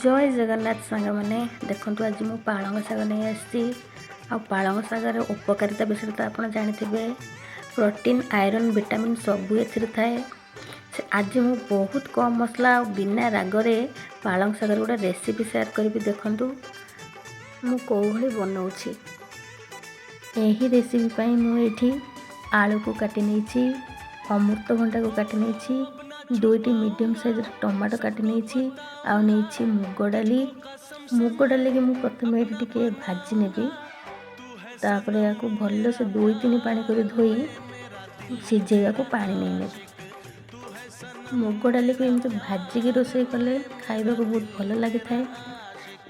ଜୟ ଜଗନ୍ନାଥ ସାଙ୍ଗମାନେ। ଦେଖନ୍ତୁ, ଆଜି ମୁଁ ପାଳଙ୍ଗ ଶାଗ ନେଇ ଆସିଛି। ଆଉ ପାଳଙ୍ଗ ଶାଗର ଉପକାରିତା ବିଷୟରେ ତ ଆପଣ ଜାଣିଥିବେ। ପ୍ରୋଟିନ୍, ଆଇରନ୍, ଭିଟାମିନ୍ ସବୁ ଏଥିରେ ଥାଏ। ସେ ଆଜି ମୁଁ ବହୁତ କମ୍ ମସଲା ଆଉ ବିନା ରାଗରେ ପାଳଙ୍ଗ ଶାଗର ଗୋଟେ ରେସିପି ସେୟାର କରିବି। ଦେଖନ୍ତୁ, ମୁଁ କେଉଁଭଳି ବନାଉଛି। ଏହି ରେସିପି ପାଇଁ ମୁଁ ଏଇଠି ଆଳୁକୁ କାଟି ନେଇଛି, ଅମୃତଭଣ୍ଡାକୁ କାଟି ନେଇଛି, ଦୁଇଟି ମିଡ଼ିୟମ୍ ସାଇଜ୍ର ଟମାଟୋ କାଟି ନେଇଛି ଆଉ ନେଇଛି ମୁଗ ଡାଲି। ମୁଗ ଡାଲିକି ମୁଁ ପ୍ରଥମେ ଏଇଠି ଟିକେ ଭାଜି ନେବି। ତାପରେ ଏହାକୁ ଭଲସେ ଦୁଇ ତିନି ପାଣି କରି ଧୋଇ ସିଝେଇବାକୁ ପାଣି ନେଇ ନେବି। ମୁଗ ଡାଲିକୁ ଏମିତି ଭାଜିକି ରୋଷେଇ କଲେ ଖାଇବାକୁ ବହୁତ ଭଲ ଲାଗିଥାଏ।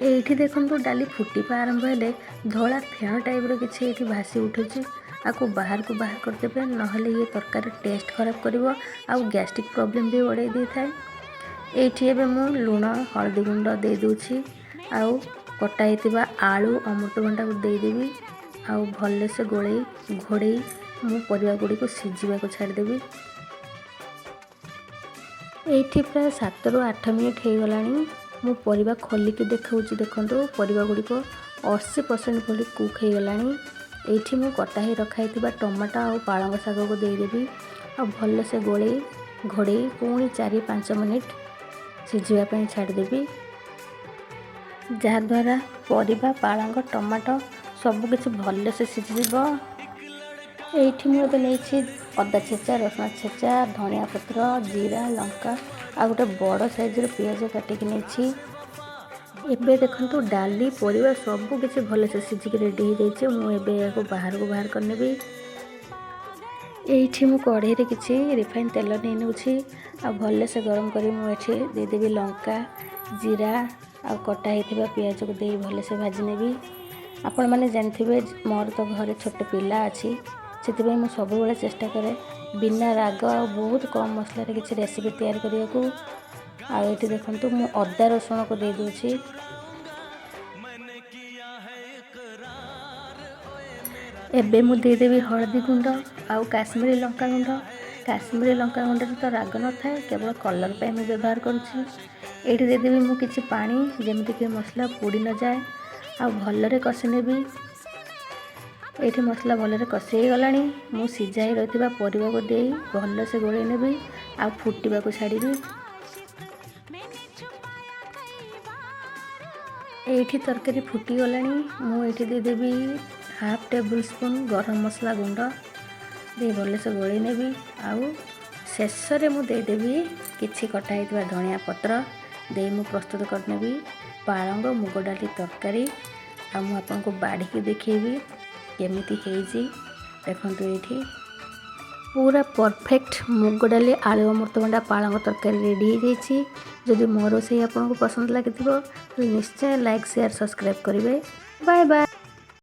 ଏଇଠି ଦେଖନ୍ତୁ, ଡାଲି ଫୁଟିବା ଆରମ୍ଭ ହେଲେ ଧଳା ଫେଣ ଟାଇପ୍ର କିଛି ଏଇଠି ଭାସି ଉଠୁଛି। ଆକୁ ବାହାରକୁ ବାହାର କରିଦେବେ, ନହେଲେ ଇଏ ତରକାରୀ ଟେଷ୍ଟ ଖରାପ କରିବ ଆଉ ଗ୍ୟାଷ୍ଟ୍ରିକ୍ ପ୍ରୋବ୍ଲେମ୍ ବି ବଢ଼େଇ ଦେଇଥାଏ। ଏଇଠି ଏବେ ମୁଁ ଲୁଣ, ହଳଦୀ ଗୁଣ୍ଡ ଦେଇଦେଉଛି ଆଉ କଟା ହେଇଥିବା ଆଳୁ, ଅମୃତଭଣ୍ଡାକୁ ଦେଇଦେବି ଆଉ ଭଲସେ ଗୋଳେଇ ଘୋଡ଼େଇ ମୁଁ ପରିବା ଗୁଡ଼ିକୁ ସିଝିବାକୁ ଛାଡ଼ିଦେବି। ଏଇଠି ପ୍ରାୟ 7ରୁ 8 ମିନିଟ୍ ହେଇଗଲାଣି। ମୁଁ ପରିବା ଖୋଲିକି ଦେଖାଉଛି। ଦେଖନ୍ତୁ, ପରିବା ଗୁଡ଼ିକ 80% ଭଳି କୁକ୍ ହେଇଗଲାଣି। ଏଇଠି ମୁଁ କଟା ହେଇ ରଖା ହେଇଥିବା ଟମାଟୋ ଆଉ ପାଳଙ୍ଗ ଶାଗକୁ ଦେଇଦେବି ଆଉ ଭଲସେ ଗୋଳେଇ ଘୋଡ଼େଇ ପୁଣି 4-5 ମିନିଟ୍ ସିଝିବା ପାଇଁ ଛାଡ଼ିଦେବି, ଯାହାଦ୍ୱାରା ପରିବା, ପାଳଙ୍ଗ, ଟମାଟୋ ସବୁକିଛି ଭଲସେ ସିଝିଯିବ। ଏଇଠି ମୁଁ ଏବେ ନେଇଛି ଅଦା ଛେଚା, ରସୁଣ ଛେଚା, ଧନିଆ ପତ୍ର, ଜିରା, ଲଙ୍କା ଆଉ ଗୋଟେ ବଡ଼ ସାଇଜ୍ର ପିଆଜ କାଟିକି ନେଇଛି। ଏବେ ଦେଖନ୍ତୁ, ଡାଲି, ପରିବା ସବୁ କିଛି ଭଲସେ ସିଝିକି ରେଡ଼ି ହେଇଯାଇଛି। ମୁଁ ଏବେ ଏହାକୁ ବାହାରକୁ ବାହାର କରିନେବି। ଏଇଠି ମୁଁ କଢ଼େଇରେ କିଛି ରିଫାଇନ୍ ତେଲ ନେଇ ନେଉଛି ଆଉ ଭଲସେ ଗରମ କରି ମୁଁ ଏଠି ଦେଇଦେବି ଲଙ୍କା, ଜିରା ଆଉ କଟା ହେଇଥିବା ପିଆଜକୁ ଦେଇ ଭଲସେ ଭାଜି ନେବି। ଆପଣମାନେ ଜାଣିଥିବେ, ମୋର ତ ଘରେ ଛୋଟ ପିଲା ଅଛି। ସେଥିପାଇଁ ମୁଁ ସବୁବେଳେ ଚେଷ୍ଟା କରେ ବିନା ରାଗ ଆଉ ବହୁତ କମ୍ ମସଲାରେ କିଛି ରେସିପି ତିଆରି କରିବାକୁ। ଆଉ ଏଇଠି ଦେଖନ୍ତୁ, ମୁଁ ଅଦା ରସୁଣକୁ ଦେଇଦେଉଛି। किया है इकरार ओए मेरा। ଏବେ ମୁଁ ଦେଇଦେବି ହଳଦୀ ଗୁଣ୍ଡ ଆଉ କାଶ୍ମୀରୀ ଲଙ୍କା ଗୁଣ୍ଡ। କାଶ୍ମୀରୀ ଲଙ୍କା ଗୁଣ୍ଡରେ ତ ରାଗ ନଥାଏ, କେବଳ କଲର୍ ପାଇଁ ମୁଁ ବ୍ୟବହାର କରୁଛି। ଏଇଠି ଦେଇଦେବି ମୁଁ କିଛି ପାଣି, ଯେମିତିକି ମସଲା ପୋଡ଼ି ନଯାଏ, ଆଉ ଭଲରେ କଷି ନେବି। ଏଇଠି ମସଲା ଭଲରେ କଷି ହେଇଗଲାଣି। ମୁଁ ସିଝା ହେଇ ରହିଥିବା ପରିବାକୁ ଦେଇ ଭଲସେ ଗୋଳେଇ ନେବି ଆଉ ଫୁଟିବାକୁ ଛାଡ଼ିବି। मैंने छुपाया कई बार। ଏଇଠି ତରକାରୀ ଫୁଟିଗଲାଣି। ମୁଁ ଏଇଠି ଦେଇଦେବି ହାଫ୍ ଟେବୁଲ୍ ସ୍ପୁନ୍ ଗରମ ମସଲା ଗୁଣ୍ଡ ଦେଇ ଭଲସେ ଗୋଳେଇ ନେବି। ଆଉ ଶେଷରେ ମୁଁ ଦେଇଦେବି କିଛି କଟା ହେଇଥିବା ଧନିଆ ପତ୍ର। ଦେଇ ମୁଁ ପ୍ରସ୍ତୁତ କରିନେବି ପାଳଙ୍ଗ ମୁଗ ଡାଲି ତରକାରୀ। ଆଉ ମୁଁ ଆପଣଙ୍କୁ ବାଢ଼ିକି ଦେଖେଇବି କେମିତି ହେଇଛି। ଦେଖନ୍ତୁ, ଏଇଠି ପୁରା ପରଫେକ୍ଟ ମୁଗ ଡାଲି, ଆଳୁ, ଅମୃତଭଣ୍ଡା, ପାଳଙ୍ଗ ତରକାରୀ ରେଡ଼ି ହେଇଯାଇଛି। ଯଦି ମୋ ରୋଷେଇ ଆପଣଙ୍କୁ ପସନ୍ଦ ଲାଗିଥିବ, ତାହେଲେ ନିଶ୍ଚୟ ଲାଇକ୍, ସେୟାର, ସବସ୍କ୍ରାଇବ୍ କରିବେ। Bye bye.